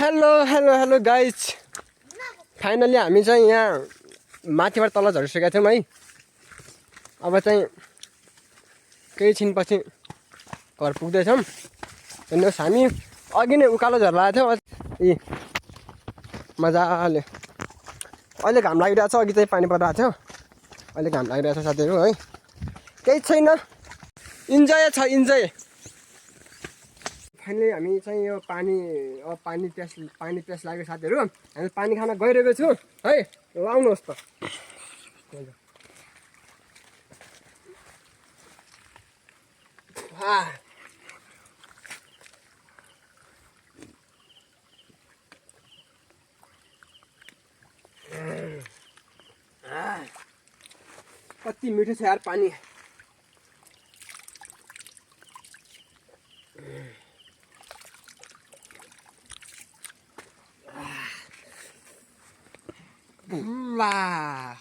Hello guys finally हामी चाहिँ यहाँ माथिबाट तल झरिसकेका थियौँ है। अब चाहिँ केही छिनपछि घर पुग्दैछौँ। हेर्नुहोस् हामी अघि नै उकालो झर्लाएको थियौँ। यी मजाले अहिले घाम लागिरहेछ, अघि चाहिँ पानी परिरहेको थियो, अहिले घाम लागिरहेछ साथीहरू है। केही छैन, इन्जोय छ इन्जोय। फाइनली हामी चाहिँ यो पानी प्यास लाग्यो साथीहरू। हामी पानी खान गइरहेको छु है, लाउनुहोस् त। कति मिठो छ यार पानी। वाह